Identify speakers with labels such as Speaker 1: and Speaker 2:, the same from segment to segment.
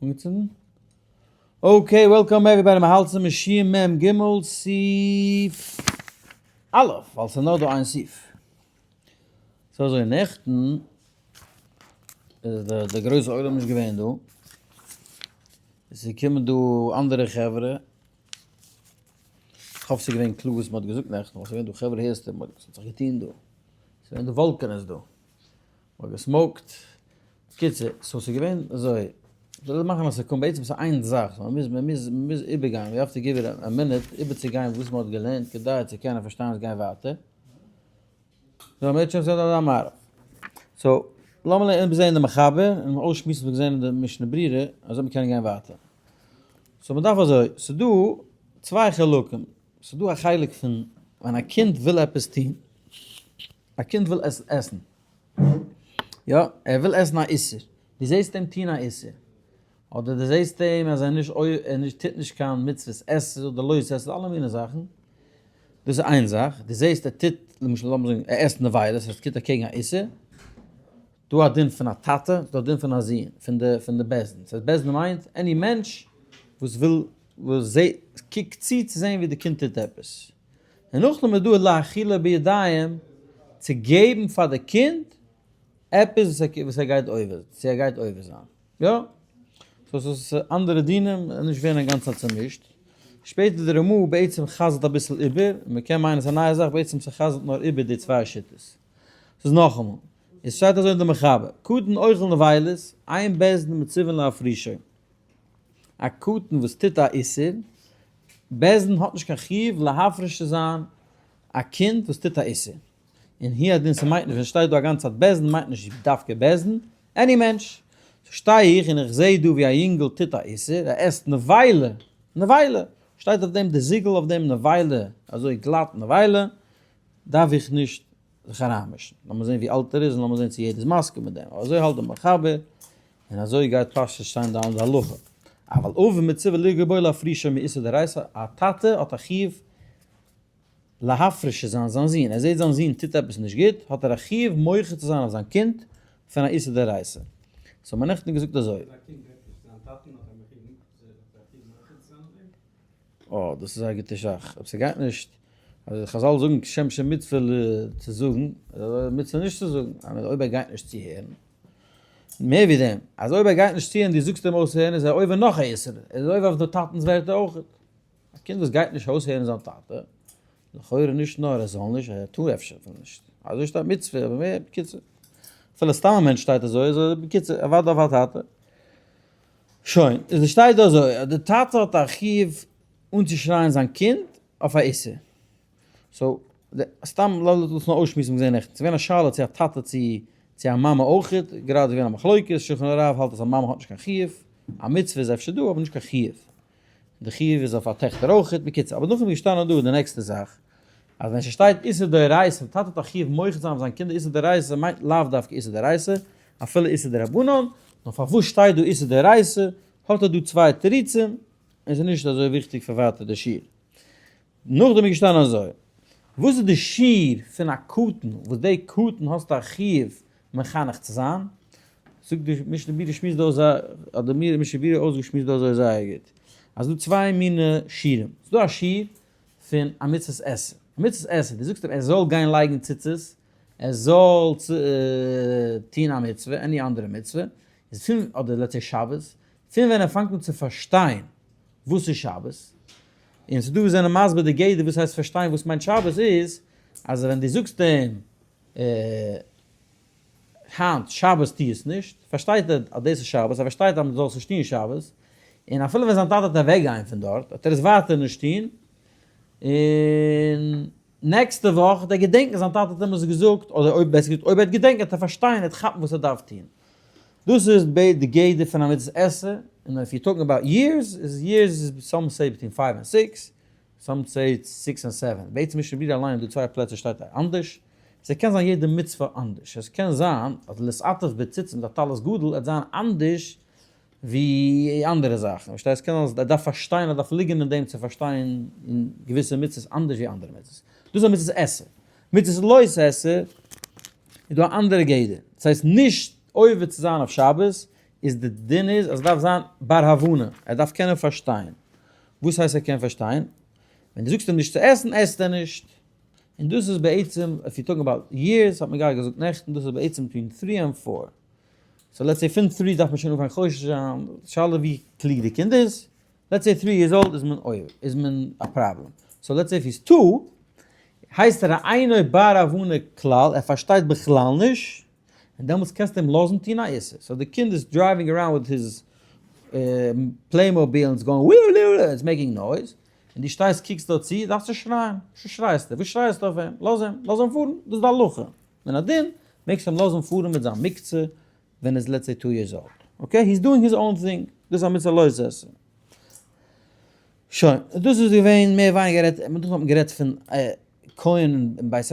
Speaker 1: אנגעצינדן? Okay, welcome everybody, מ'האלט צום שיעור מ ג סעיף א', ווייל ס'איז נאר דא איין סעיף. סאו אזוי נעכטן איז די די גרויסע עולם נישט געווען דא, עס איז געקומען דא אנדערע חברה, כ'האף ס'איז געווען קלאר וואס מ'האט געזאגט נעכטן, ווייל ס'איז געווען דא חברה הערסטו, ס'האט זיך געטון דא, ס'איז געווען דא וואלקענעס דא. מ'האט גע smoke ט. בקיצור, so ס'איז געווען אזוי, כ'וויל מאכן א סעקונד, בעצם ס'איז איין זאך, so מ'מוז מ'מוז מ'מוז איבערגיין, we have to give it a minute איבערצוגיין וואס מ'האט געלערנט כדי צו קענען פארשטיין וואס גייט ווייטער. so מ'הערט שוין ס'איז אזא מערב. so לאמיר איבערזעהן די מחבר און אויסשמועסן וואס מ'האט געזעהן אין די משנה ברורה אזוי מ'קען גיין ווייטער. so מ'דארף אזוי, ס'איז דא צוויי חלקים, ס'איז דא א חלק פון ווען א קינד וויל עפעס טון, א קינד וויל עסן, יא, ער וויל עסן א איסור, דו זעסט אים טון א איסור, אדער דו זעסט אים אז ער נישט ער נישט טוט נישט קיין מצוות עשה אדער לא תעשה, אלע מיני זאכן, דאס איז איין זאך, דו זעסט ער טוט, למשל לאמיר זאגן ער עסט נבילות, ער טוט אקעגן א איסור, דא א דין פון א טאטע, דא א דין פון א זון, פון די פון די בית דין, ס'הייסט בית דין מיינט any מענטש וואס וויל וואס זעט קוקט צו צו זען ווי די קינד טוט עפעס. און נאכדעם איז דא להאכילו בידיים צו געבן פאר די קינד עפעס וואס ער גייט עובר, צו ער גייט עובר זיין. יא. so ס'איז אנדערע דינים, נישט ווערן אינגאנצן צומישט. שפעטער די רמא בעצם חזר'ט אביסל איבער, און מ'קען מיינען ס'איז א נייע זאך, בעצם ס'חזר'ט נאר איבער די צוויי שיטות. ס'איז נאכאמאל, עס שטייט אזוי אין די מחבר, קטן אוכל נבילות, אין בית דין מצווין להפרישו. א קטן וואס טוט א איסור, בית דין האט נישט קיין חיוב להפריש צו זיין א קינד וואס טוט א איסור. און הוא הדין ס'מיינט נישט ווען ס'שטייט דא א גאנצע צייט בית דין מיינט נישט דווקא בית דין, any מענטש. so שטיי איך און איך זעה דא ווי א יונגעל טוט א איסור, ער עסט נבילה, נבילה! שטייט אויף דעם די זיגל אויף דעם נבילה, אזוי גלאט נבילה, דארף איך נישט זיך אריינמישן. לאמיר זען ווי אלט ער איז און לאמיר זען צו יעדער איז מסכים מיט דעם. אבער אזוי האלט דער מחבר. און אזוי גייט פשטות שטיין דא אין די הלכה. אבל אב מצווה לגרור בו להפרישו מאיסור דאורייתא, א טאטע האט א חיוב להפריש צו זיין זיין זון, ער זעט זיין זון טוט עפעס נישט גוט, האט ער א חיוב מוחה צו זיין אויף זיין קינד פון א איסור דאורייתא. so האט מען נעכטן געזאגט אזוי.
Speaker 2: אויב א קינד הערט נישט זיין טאטן האט ער מחיוב מוחה צו זיין אויף אים?
Speaker 1: אה, דאס איז א גוטע זאך. אויב ס'גייט נישט, אז חזל זאגן כשם שמצוה צו זאגן, מצוה נישט צו זאגן, אויב ער גייט נישט צוהערן. מער ווי דעם, אז אויב ער גייט נישט צוהערן דו זאגסט אים אויסהערן איז ער עובר נאך א איסור, ער איז עובר אויף די טאטנ'ס ווערטער אויך. א קינד וואס גייט נישט אויסהערן זיין טאטע, לכאורה נישט נאר ער זאל נישט, ער טאר אפשר אפילו נישט. אזוי שטייט מצוה, אבער מער, בקיצור. אפילו סתם א מענטש שטייט אזוי, איז ער בקיצור, אוודאי אויף א טאטע. שוין, איז עס שטייט דא אזוי, אז די טאטע האט א חיוב אנצושרייען זיין קינד אויף א איסור. so, סתם לאמיר דאס נאר אויסשמועסן, מ'האט געזען נעכטן, ס'איז געווען א שאלה צו א טאטע צו צו א מאמע אויכעט, גראדע איז געווען א מחלוקת, שולחן הרב האלט אז א מאמע האט נישט קיין חיוב, א מצוה איז אפשר דא אבער נישט קיין חיוב, די חיוב איז אויף א טעכטער אויכעט, בקיצור, אבער נאכדעם איז געשטאנען דא די נעקסטע זאך, אז ווען ס'שטייט איסור דאורייתא, די טאטע האט א חיוב מוחה זיין אויף זיין קינדער איסור דאורייתא מיינט לאו דווקא איסור דאורייתא, אפילו איסור דרבנן, נאר פארוואס שטייט דא איסור דאורייתא, האט ער דא צוויי תירוצים, און ס'איז נישט אזוי וויכטיג פאר ווייטער די שיעור. נאכדעם איז געשטאנען אזוי, וואס איז די שיעור פון א קטן וואס די קטן האסטו א חיוב מחנך צו זיין? זאגט די משנה ברורה שמועסט דא אזוי, האט די משנה ברורה אויסגעשמועסט דא אזוי זייער גוט, אז ס'דא צוויי מיני שיעורים, ס'דא א שיעור פון א מצות עשה, א מצות עשה, דו זאגסט אים ער זאל גיין לייגן ציצית, ער זאל טון א מצוה, any אנדערע מצוה, איז פון, אדער let's say שבת, פון ווען ער פאנגט אן צו פארשטיין וואס איז שבת, און ס'דא וואס זענען מסביר די גדר וואס הייסט פארשטיין וואס מיינט שבת איז, אז ווען דו זאגסט אים היינט שבת טו עס נישט, פארשטייט ער אז דאס איז שבת, ער פארשטייט אז מ'זאל עס נישט טון שבת, און אפילו ווען זיין טאטע וועט אוועק גיין פון דארט וועט ער עס ווייטער נישט טון, און נעקסטע וואך וועט ער געדענקן זיין טאטע האט אים עס געזאגט, אדער אויב בעסער געזאגט אויב ער וועט געדענקן וועט ער פארשטיין ער וועט כאפן וואס ער דארף טון. דאס איז די גדר פון א מצות עשה, און if you talking about years, איז years איז some say between five and six, some say six and seven, בעצם משנה ברורה אליין איז דא צוויי פלעצער שטייט אנדערש, ס'קען זיין יעדע מצוה אנדערש, עס קען זיין אז להתעטף בציצית מיט א טלית גדול וועט זיין אנדערש ווי אנדערע זאכן, פארשטייסט? קען זיין אז ער דארף פארשטיין, ער דארף ליגן אין דעם צו פארשטיין אין געוויסע מצוות אנדערש ווי אנדערע מצוות. דאס איז א מצות עשה. מצות לא תעשה איז דא א אנדערע גדר, דאס הייסט נישט עובר צו זיין אויף שבת, איז די דין איז אז דארף זיין בר הבנה, ער דארף קענען פארשטיין. וואס הייסט ער קען פארשטיין? ווען דו זאגסט אים נישט צו עסן, עסט ער נישט. און דאס איז בעצם, if you talking about years, האט מען גראדע געזאגט נעכטן, דאס איז בעצם between three and four. So let's say פון three דארף מען שוין אנפאנגען חושש זיין, שאלה ווי קלוג די קינד איז, let's say three years old איז מען אויב איז מען א פראבלעם. So let's say if he's two, הייסט ער א אינו בר הבנה כלל, ער פארשטייט בכלל נישט, און דעמאלטס קענסטו אים לאזן טון א איסור. So די קינד איז driving around with his Playmobil און it's going וויל it's making noise, און דו שטייסט קוקסט דארט צו, דארפסטו שרייען, וואס שרייסטו? וואס שרייסטו אויף אים? לאז אים, לאז אים פארן, דאס איז די הלכה. מן הדין, מעגסט אים לאזן פארן מיט זיין מוקצה ווען ער איז let's say two years old. Okay? He is doing his own thing. דאס איז א מצוה לא תעשה. שוין, דאס איז געווען מער ווייניגער גערעדט, דאס האט מען גערעדט פון כהן אין בית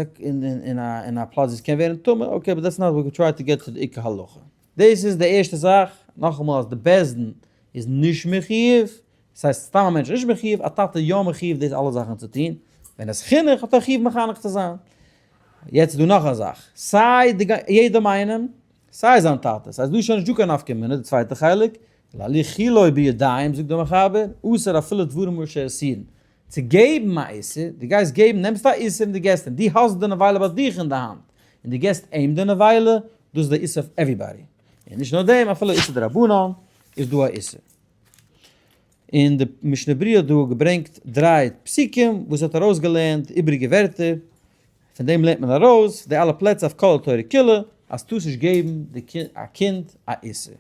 Speaker 1: אין א פלאץ ווי עס קען ווערן טמא, okay, but that's not what we try to get to די עיקר הלכה. דאס איז די ערשטע זאך, נאכאמאל אז די בית דין איז נישט מחיוב, דאס הייסט סתם א מענטש איז נישט מחיוב, א טאטע יא מחיוב דאס אלע זאכן צו טון, ווען עס חינוך האט ער חיוב מחנך צו זיין. יעצט איז דא נאך א זאך, סיי די יעדעם איינעם, סיי זיין טאטע, ס'הייסט דא איז שוין נישט דא קיין נפקא מינה, די צווייטע חלק, להאכילו בידיים זאגט דער מחבר, אסור אפילו דברים שאסורין, צו געבן א איסור, דו גייסט געבן, נעמסט א איסור און דו געסט אים, דו האסט די נבילה ביי דיך אין די האנט, און דו געסט אים די נבילה, דאס איז די איסור אויף everybody. און נישט נאר דעם, אפילו איסור דרבנן איז דא א איסור. און די משנה ברורה האט דא געברענגט דריי פסוקים וואס האט ארויסגעלערנט איבריגע ווערטער, פון דעם לערנט מען ארויס די אלע פלעצער אויף כל התורה כולה אז טארסט נישט געבן די א קינד א איסור.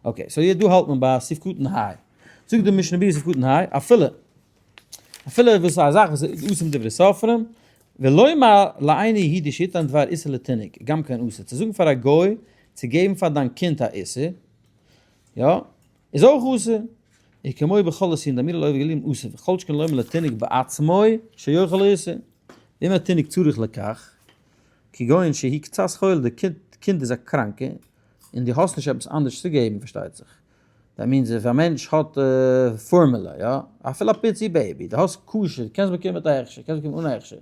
Speaker 1: Okay, so יעצט דא האלט מען ביי סעיף קטן ה'. זאגט די משנה ברורה סעיף קטן ה', אפילו אפילו וואס א זאך וואס איז אסור מדברי סופרים, ולומר לאינו יהודי שיתן דבר איסור לתינוק, גם כן אסור. צו זאגן פאר א גוי צו געבן פאר דיין קינד א איסור, יא, איז אויך אסור. וכמו בכל איסורין דאמירה לעובד גלולים אסור, וכל שכן לומר לתינוק בעצמו שיאכל האיסור. ואם התינוק צריך לכך, כגון שהי' קצת חולה, די קינד איז א קראנקע, און דו האסט נישט עפעס אנדערש צו געבן פארשטייט זיך. That means if א מענטש האט formula, יא, אפילו א פיצי baby, דו האסט כשר, קענסט באקומען מיט א הכשר, קענסט באקומען אן א הכשר,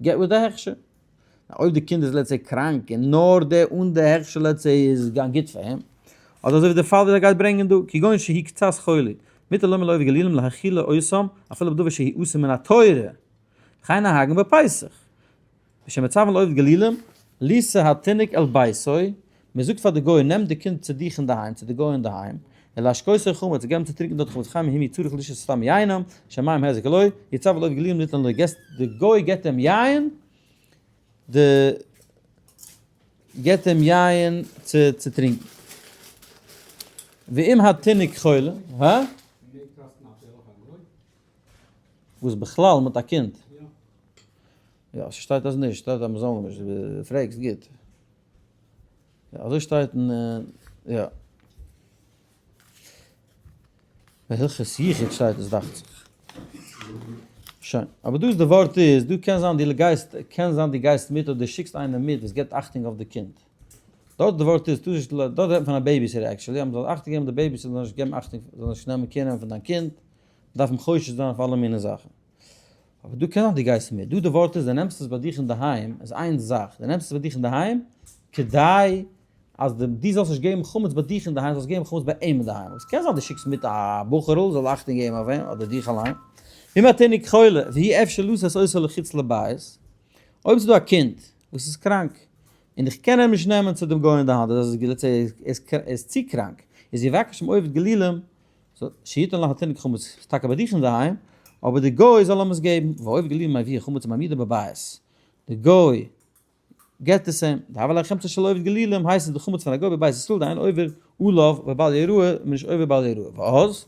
Speaker 1: get with די הכשר. אויב די קינד איז let's say קראנק און נאר די אן די הכשר let's say איז גאנץ גוט פאר אים, אדער אזוי ווי די פאל ווי ער גייט ברענגען דא, כגון שהי' קצת חולי, מותר לומר לעובד גלולים להאכילו אותם אפילו בדבר שהי' אסור מן התורה, וכן נוהגין בפסח, ושמצוין לעובד גלולים לישא התינוק אל ביתו, מען זאגט פאר די גוי נעם די קינד צו דיך אינדערהיים, צו די גוי אינדערהיים, ולהשקותו חמץ, צו געבן צו טרינקען דארט חמץ וכן אם הוא צריך לשתות סתם יינם, שהמים היזק לו, יצוה לעובד גלולים ליתן לו, די גוי געבט אים יין, די געבט אים יין צו צו טרינקען. ואם התינוק חולה, הא? וואס בכלל מיט א קינד? יא, ס'שטייט אז נישט, שטייט אז מ'זאל נישט, דו פרעגסט גוט. יא, אזוי שטייט אין, יא. בהלכות יחוד שטייט עס דאכט זיך. שוין, אבער דא איז די ווארט איז, דא קען זיין דו גייסט, קען זיין דו גייסט מיט אדער דו שיקסט איינעם מיט וואס געבט אכטונג אויף די קינד. דארט די ווארט איז, דאס איז, דארט רעדט מען פון א babysitter actually, אז מ'זאל אכטונג געבן די babysitter זאל נישט געבן אכטונג, זאל נישט נעמען care נעמען פון דיין קינד, מ'דארף אים חושש זיין אויף אלע מיני זאכן. אבער דא קען זיין דו גייסט מיט, דא די ווארט איז דו נעמסט עס ביי דיך אינדערהיים, איז איין זאך, דו נעמסט עס ביי דיך אינדערהיים כדי אז דו זאלסט נישט געבן חמץ ביי דיך אינדערהיים, זאלסט געבן חמץ ביי אים אינדערהיים. אבער ס'קען זיין דו שיקסט מיט א בחור'ל זאל אכטונג געבן אויף אים, אדער דיך אליין. ואם התינוק חולה, ואי אפשר לשאת אותו לחוץ לבית, אויב ס'איז דא א קינד וואס איז קראנק, און איך קען אים נישט נעמען צו דעם גוי אין די האנט, ער איז צו קראנק, איז יבקש מעובד גלולים שיתן להתינוק חמץ, ס'איז טאקע ביי דיך אינדערהיים, אבער די גוי זאל אים עס געבן, והעובד גלולים מביא חמץ ומעמידו בבית, די גוי געבט עס אים, דהוה ליה חמצו של עובד גלולים, הייסט עס די חמץ פון א גוי בבית ישראל, דאין עובר עליו בבל יראה, מען איז נישט עובר בל יראה, ואז,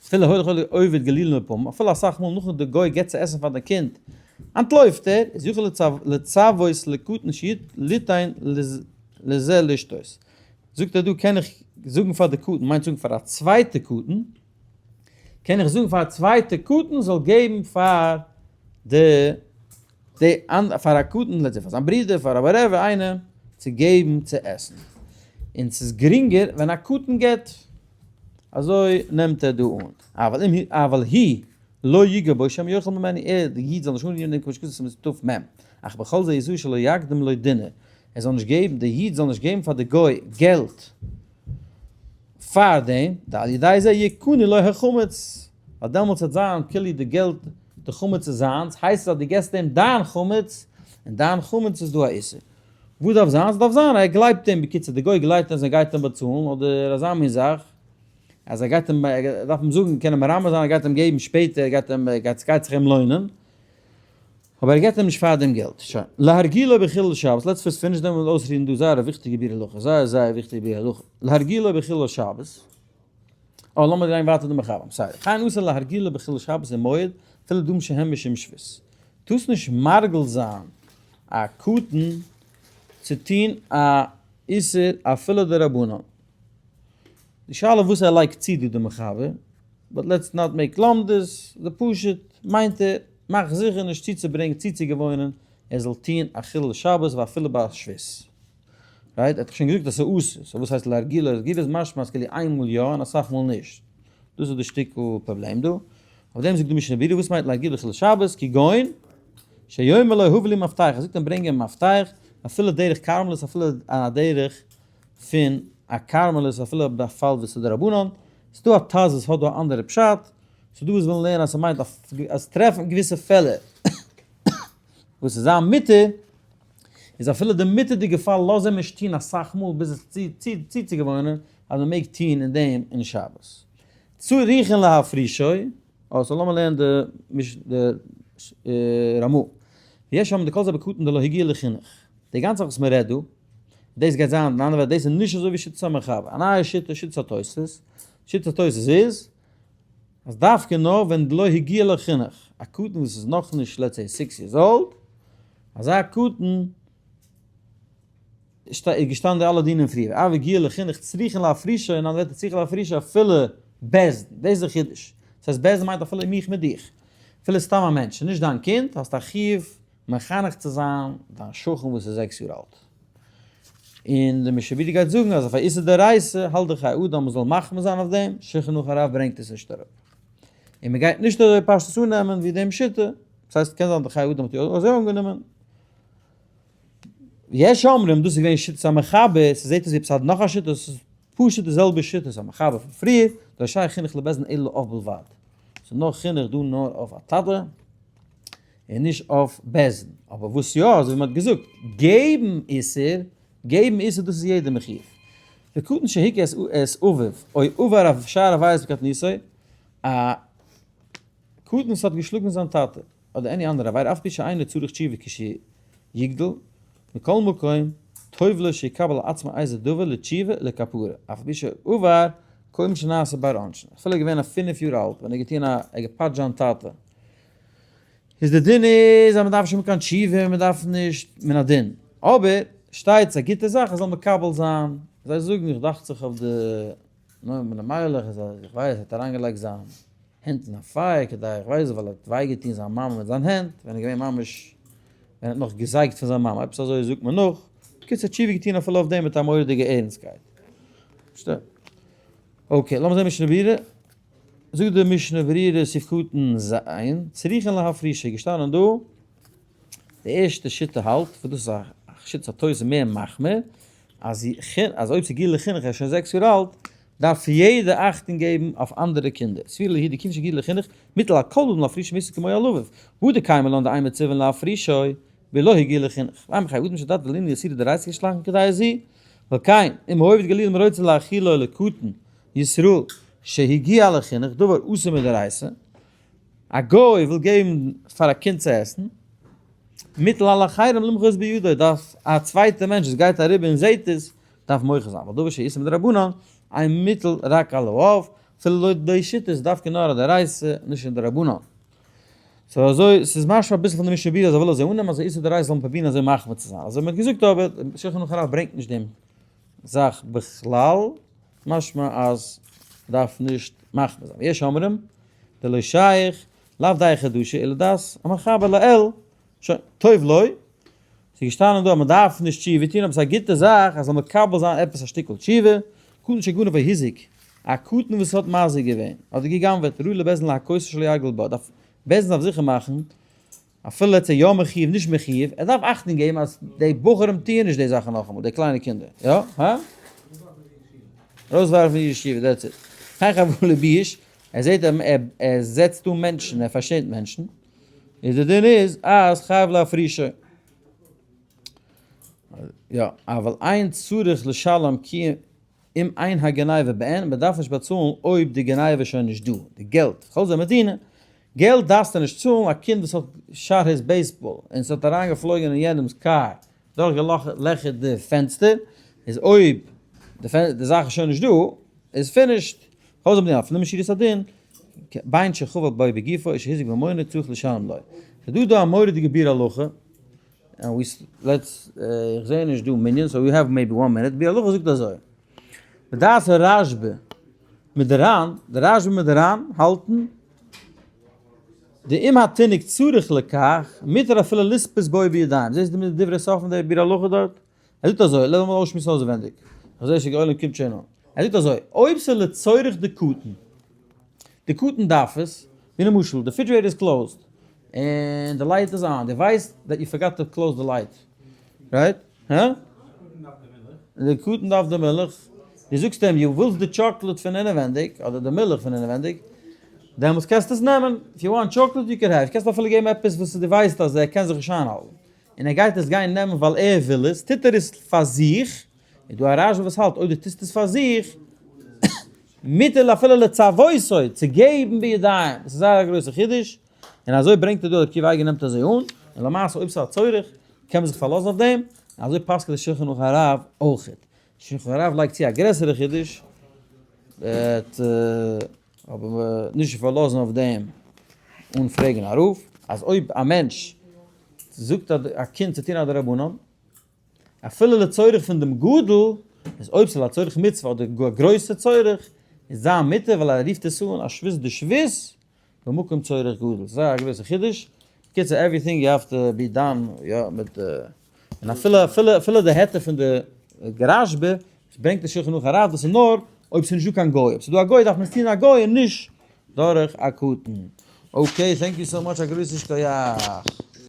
Speaker 1: אפילו הולך עובד גלולים לפעמים, אפילו אסאך מאל נאכן די גוי געבט צו עסן פאר די קינד, אנטלויפט ער, איז יכול לצוות לקטן ליתן לזה לשתות. זאגט ער דא קען איך זאגן פאר די קטן, מיינט זאגן פאר א צווייטע קטן, קען איך זאגן פאר א צווייטע קטן זאל געבן פאר די די פאר א קטן, let's say פאר זיין ברודער, פאר א whatever איינעם, צו געבן צו עסן. און ס'איז גרינגער ווען א קטן געבט. אזוי נעמט ער דא אן. אבל אם אבל הוא לא יגע בו שמא יאכל ממנו, ער די איד זאל נישט אנרירן דעם כמו שכתוב סימן תמ. אך בכל זה יזהר שלא יקדים לו דינר, ער זאל נישט געבן, די איד זאל נישט געבן פאר די גוי געלט. פאר דעם, דעל ידי זה יקנו לו החמץ, ווייל דעמאלטס וועט זיין כאילו די געלט, די חמץ איז זיינס, הייסט עס אז דו געסט אים דיין חמץ, און דיין חמץ איז דא א איסור. וואס דארף זיין? ס'דארף זיין אז ער גלייבט אים, בקיצור די גוי גלייבט אז ער גייט אים באצאלן, אדער אזא מין זאך, אז ער גייט אים, ער דארף אים זאגן, קען אים מרמז זיין ער גייט אים געבן שפעטער, ער גייט אים, ס'גייט זיך אים לוינען. אבער ער געט אים נישט פאר דעם געלט. שוין. להרגילו בחילול שבת, let's first finish דעם אויסרעדן דא זייער א וויכטיגע ביאור הלכה, זייער זייער וויכטיגע ביאור הלכה. להרגילו בחילול שבת. אה, לאמיר גיין ווייטער די מחבר, sorry. כן אסור להרגילו בחילול שבת ומועד, אפילו דברים שהם משום שבות. טארסט נישט מרגיל זיין א קטן צו טון א איסור אפילו דרבנן. די שאלה וואס ער לייגט צו דא די מחבר, but let's not make לומדות, די פשוט מיינט ער, מאך זיכער נישט צוצוברענגען צוצוגעוואוינען ער זאל טוהן א חילול שבת ואפילו ביי א שבות. right? ער האט דאך שוין געזאגט אז ס'איז אסור, so וואס הייסט להרגילו? להרגילו איז משמע אז כאילו איינמאל יא און אסאך מאל נישט. דאס איז די שטיקל פראבלעם דא. אויף דעם זאגט די משנה ברורה וואס מיינט להרגילו חילול שבת, כגון שיאמר לו הבא לי מפתח, ער זאגט אים ברענג אים מפתח, אפילו דרך כרמלית אפילו א דרך פון א כרמלית אפילו ביי פאל וואס איז דרבנן, ס'איז דא א טז וואס האט דא א אנדערע פשט, ס'איז דא וואס ווילן לערנען אז ס'מיינט אז טרעפן געוויסע פעלער וואס איז זיין מותר, איז אפילו די מותר'דיגע פאל לאז אים נישט טון אסאך מאל ביז עס צוצוגעוואוינען אז מ'מעג טון אין דעם אין שבת. צריכין להפרישו, אה so לאמיר לערנען די רמא. ויש אומרים דכל זה בקטן דלא הגיע לחינוך. די גאנצע זאך וואס מ'רעדט דא, דאס גייט זיין, אין אנדערע ווערטער דאס איז נישט אזוי ווי שיטת המחבר, א נייע שיטה, שיטת התוספות, שיטת התוספות איז, אז דווקא נאר ווען דלא הגיע לחינוך, א קטן וואס איז נאכנישט let's say 6 years old, אזא קטן איז געשטאנען די אלע דינים פריער, אב הגיע לחינוך צריכין להפרישו, אין אנדערע ווערטער צריכין להפרישו אפילו בית דין, דאס איז די חידוש, דאס הייסט בית דין מיינט אפילו מיך מיט דיך, אפילו סתם א מענטש, נישט דיין קינד, האסט א חיוב מחנך צו זיין דיין שכן וואס איז 6 יאר אלט. און די משנה ברורה גייט זאגן אז אויף א איסור דאורייתא האלט דער חיי אדם מ'זאל מחמיר זיין אויף דעם, שולחן ערוך הרב ברענגט עס נישט אראפ. און מ'גייט נישט אזוי פשטות אננעמען ווי דעם שיטה, דאס הייסט קען זיין דער חיי אדם האט יא אזוי אנגענומען. יש אומרים דאס איז געווען שיטת המחבר, ס'זעט אויס ווי עפעס נאך א שיטה, ס'איז פשוט די זעלבע שיטת המחבר פון פריער, דלא שייך חינוך לבית דין אלא לאב בלבד. ס'איז נאר חינוך דא נאר אויף א טאטע. און נישט אויף בית דין. אבער וואס יא, אזוי ווי מען האט געזאגט, געבן איסור, געבן איסור דאס איז יעדער מחיוב. וקטן שהכה את אביו, או עבר אויף שאר עבירות בקטנותו, א קטן וואס האט געשלאגן זיין טאטע, אדער any אנדערע עבירה, אף פי שאינו צריך תשובה כשיגדל, מכל מקום, טוב לו שיקבל על עצמו איזה דבר לתשובה לכפרה, אף פי שעבר קודם שנעשה בר עונשין. אפילו ער איז געווען א 5 יאר אלט ווען ער האט געטון א, ער האט געפאטשט זיין טאטע, איז די דין איז אז מען דארף נישט האבן קיין תשובה, מען דארף נישט מן הדין, אבער שטייט ס'איז א גוטע זאך ער זאל מקבל זיין, זיי זאגן איך דאכט זיך אויף די נועם אלימלך אז איך ווייס ער האט אריינגעלייגט זיין הענט אין א פייער כדי איך ווייס ווייל ער האט וויי געטון זיין מאמע מיט זיין הענט ווען ער איז געווען ממש ווען ער האט נאך געזייגט פון זיין מאמע עפעס אזוי זאגט מען נאך, בקיצור תשובה געטון אפילו אויף דעם מיט א מורא'דיגע ערנסטקייט. okay לאמיר זען משנה ברורה. זאגט די משנה ברורה סעיף קטן ז, צריכין להפרישו, געשטאנען דא, די ערשטע שיטה האלט, וואס דאס איז א שיטת התוס' מער מחמיר, אז אז אויב ס'איז גיל לחינוך ער איז שוין 6 יאר אלט, דארף יעדער אכטונג געבן אויף אנדערע קינדער, סבירא להו דכיון שהגיע לחינוך, מוטל על כל אדם להפרישו מאיסור כמו על אביו, והא דקיימא לן דאין מצווין להפרישו, ולא הגיע לחינוך. ואין חיי אדם שדעת ולענין איסורא דאורייתא ישלחן כדאי זו, ועל כן, אם העובד גליל מרוצה להאכילו לקטן ישראל שהגיע לחינוך דבר אסור מדאורייתא, א גוי וויל געבן פאר א קינד צו עסן, מוטל על אחרים למחות בידו, דארף א צווייטע מענטש וואס גייט אריבער און זעט עס, דארף מוחה זיין, ווייל דבר שאיסור מדרבנן, אין מוטל רק על האב, אפילו לויט די שיטה איז דווקא נאר א דאורייתא, נישט אין דרבנן. so אזוי, ס'איז משמע אביסל פון די משנה ברורה אז ער וויל אזוי אננעמען אז איסור דאורייתא זאל מען פרובירן אזוי מחמיר צו זיין. אזוי מ'האט געזאגט אבער, שולחן ערוך הרב ברענגט נישט דעם זאך בכלל, משמע אז מ'דארף נישט מחמיר זיין. ויש אומרים, דלא שייך, לאו דעה חדשה אלא דעת המחבר לעיל, שוין, טוב לו, ס'איז געשטאנען דא אז מ'דארף נישט תשובה טון, אבער ס'איז א גוטע זאך אז זאל מקבל זיין עפעס א שטיקל תשובה, קטן שגנב והזיק, א קטן וואס האט מזיק געווען, אדער גע'גנב'עט, ראוי לבית דין להכותו שלא ירגיל בה, דארף בית דין דארף זיכער מאכן, אפילו ער איז יא מחיוב נישט מחיוב, ער דארף אכטונג געבן אז די בחורים טוען נישט די זאכן נאכאמאל, די קליינע קינדער, יא? הא? ארויסווארפן פון ישיבה, that's it. קיין חבלה ביש, ער זעט ער זעצט אן מענטשן, ער פארשעמט מענטשן, איז די דין איז אז חייב להפרישו. יא, אבל אין צריך לשלם כי אם אין הגניבה בעין, מען דארף נישט באצאלן אויב די גניבה איז שוין נישט דא, די געלט, כל זה מדינה, געלט דארפסטו נישט צאלן, א קינד וואס האט shot his baseball און ס'האט אריינגעפלויגן אין יענעמ'ס קאר, דורכגעלעכערט די פענסטער, איז אויב די זאך איז שוין נישט דא, איז finished. כל זה מדינה, לפנים משורת הדין, בין שחבל בו בגופו או שהזיק בממונו צריך לשלם לו. ס'דא דא א מורא'דיגע ביאור הלכה, און we let's, איך זעה נישט דא מנין, so we have maybe one minute, ביאור הלכה זאגט אזוי, בדעת הרשב"א מיט די ר"ן, די רשב"א מיט די ר"ן האלטן, דאם התינוק צריך לכך, מותר אפילו לספות בו בידיים, זעסט די דברי סוף פון די ביאור הלכה דארט? ער זאגט אזוי, לאמיר אויסשמועסן אויסווענדיג, איך זעה שוין די עולם קומט שוין אן, ער זאגט אזוי, אויב ס'איז לצורך די קטן, די קטן דארף עס, ווי למשל די refrigerator איז closed, און די light איז on, די ווייסט that you forgot to close די light, right? הא? די קטן דארף די מילך, די זאגסט אים יו ווילסט די טשאקלעד פון אינעווענדיג, אדער די מילך פון אינעווענדיג, דעמאלטס קענסטו עס נעמען, if you want chocolate you can have, קענסט אפילו געבן עפעס וואס די ווייסט אז ער קען זיך נישט איינהאלטן, און ער גייט עס גיין נעמען ווייל ער וויל עס, טוט ער עס פאר זיך, איז דא א רשב"א וואס האלט אויב דו טוסט עס פאר זיך, מותר אפילו לצוותו, צו געבן בידיים, דאס איז זייער א גרויסע חידוש, און אזוי ברענגט ער דא, רבי עקיבא אייגער נעמט אזוי אן, און למעשה אויב ס'איז א צורך, קען מען זיך פארלאזן אויף דעם, און אזוי פסק'נט דער שולחן ערוך הרב אויכעט. שולחן הרב לייגט צו א גרעסערע חידוש, וועט אבער נישט פארלאזן אויף דעם אן פרעגן א רב, אז אויב א מענטש זאגט א קינד צו טון א דרבנן, אפילו לצורך פון דעם גדול, איז אויב ס'איז לצורך מצוה אדער גאר גרויסע צורך, איז זיין מותר ווייל ער רופט עס אן א שבות דשבות במקום צורך גדול. ס'איז זייער א גרויסע חידוש. בקיצור everything you have to be done יא מיט און אפילו אפילו אפילו די היתר פון די רשב"א ברענגט די שולחן ערוך הרב דאס איז נאר אויב ס'איז נישט דא קיין גוי, אויב ס'איז דא א גוי דארף מען עס טון א גוי און נישט דורך א קטן. okay thank you so much א גרויסן שכוח.